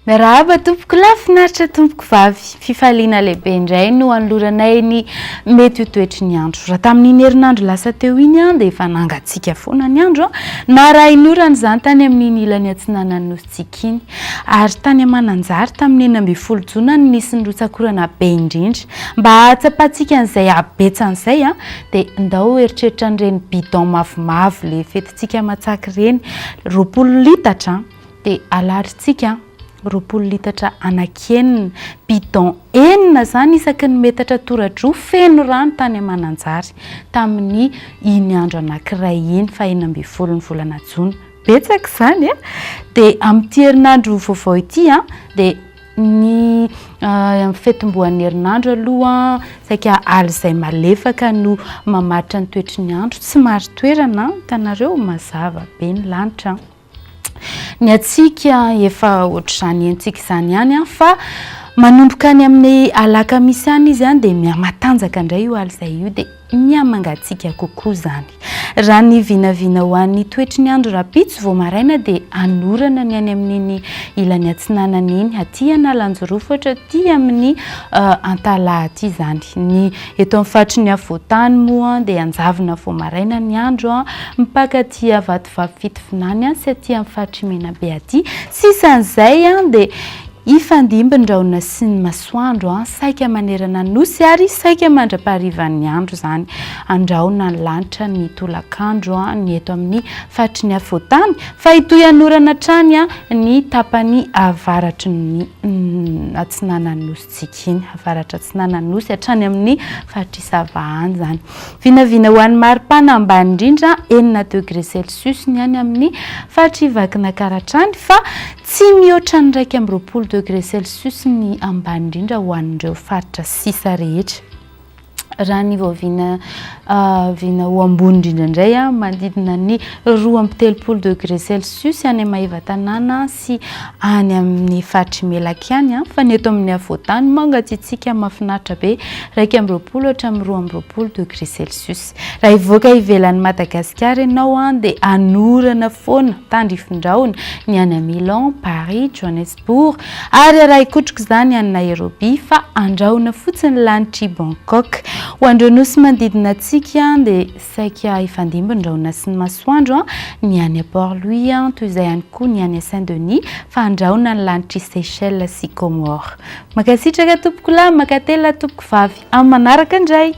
Miarahaba tompoko lahy, finaritra tompoko vavy. Fifaliana lehibe indray no anoloranay ny mety ho toetry ny andro. Raha tamin'iny herinandro lasa teo iny dia efa nangatsiaka foana ny andro, narahin'orana izany tany amin'iny ilany atsinanan'ny nosintsika iny. Ary tany Mananjary tamin'ny 16 jona no nisy ny rotsak'orana be indrindra. Mba hahatsapantsika an'izay habetsany izay dia ndao eritreritra an'ireny bidon mavomavo le fetintsika matsaky ireny, 20 litatra. Dia alarintsika 20 litatra anankienina, bidon enina izany isaky ny metatra tora-droa feno rano tany Mananjary tamin'ny iny andro anankiray iny faha 16 ny volana jona. Betsaka izany e! Dia amin'ity herinandro vaovao ity dia ny fetimbohan'ny herinandro aloha saika alizay malefaka no mamaritra ny toetry ny andro, tsy marin-toerana, hitanareo mazava be ny lanitra. Ny antsika efa ohatr'izany henontsika izany ihany fa manomboka any amin'ny alakamisy any izy dia mihamatanjaka indray io alizay io dia mihamangatsiaka kokoa izany. Raha ny vinavina ho an'ny toetry ny andro rahampitso vao maraina dia hanorana ny any amin'iny ilany atsinanana iny, aty Analanjirofo hatraty amin'ny Antalaha aty izany. Ny eto amin'ny faritry ny afovoantany moa dia hanjavona vao maraina ny andro, mipaka aty Vatovavy Fitovinany sy aty amin'ny faritr'i Menabe aty. Sisan'izay dia hifandimby ny rahona sy ny masoandro saika manerana ny Nosy ary saika mandra-paharivan'ny andro izany. Andrahona ny lanitra ny tolakandro ny eto amin'ny faritry ny afovoantany fa hitohy hanorana hatrany ny tapany avaratry ny atsinanan'ny Nosintsika iny, avaratra atsinanan'ny Nosy hatrany amin'ny faritr'i Sava any izany. Vinavina ho an'ny maripana ambany indrindra, enina degré celsius ny any amin'ny faritr'i Vakinankaratra any, fa tsy mihoatra ny 21 degré celsius ny ambany indrindra ho an'ireo faritra sisa rehetra. Raha ny vao vina vina ho ambony indrindra indray, manodidina ny 32 degré celsius any Maevatanàna sy any amin'ny faritr'i Melaky any, fa ny eto amin'ny afovoantany mangatsiatsiaka mahafinaritra be, 21 hatramin'ny 22 degré celsius. Raha hivoaka ivelan'i Madagasikara ianao dia hanorana foana, tandrifin-drahona, ny any Milan, Paris, Johannesburg, ary arahin-kotroka izany any Nairobi, fa andrahona fotsiny ny lanitr'i Bangkok. Ho an'ireo nosy manodidina antsika dia saika hifandimby ny rahona sy ny masoandro, ny any Port Louis, toy izay ihany koa ny any Saint Denis, fa andrahona ny lanitr'i Seychelles sy Comores. Mankasitraka tompokolahy, mankatelina tompokovavy. Amin'ny manaraka indray.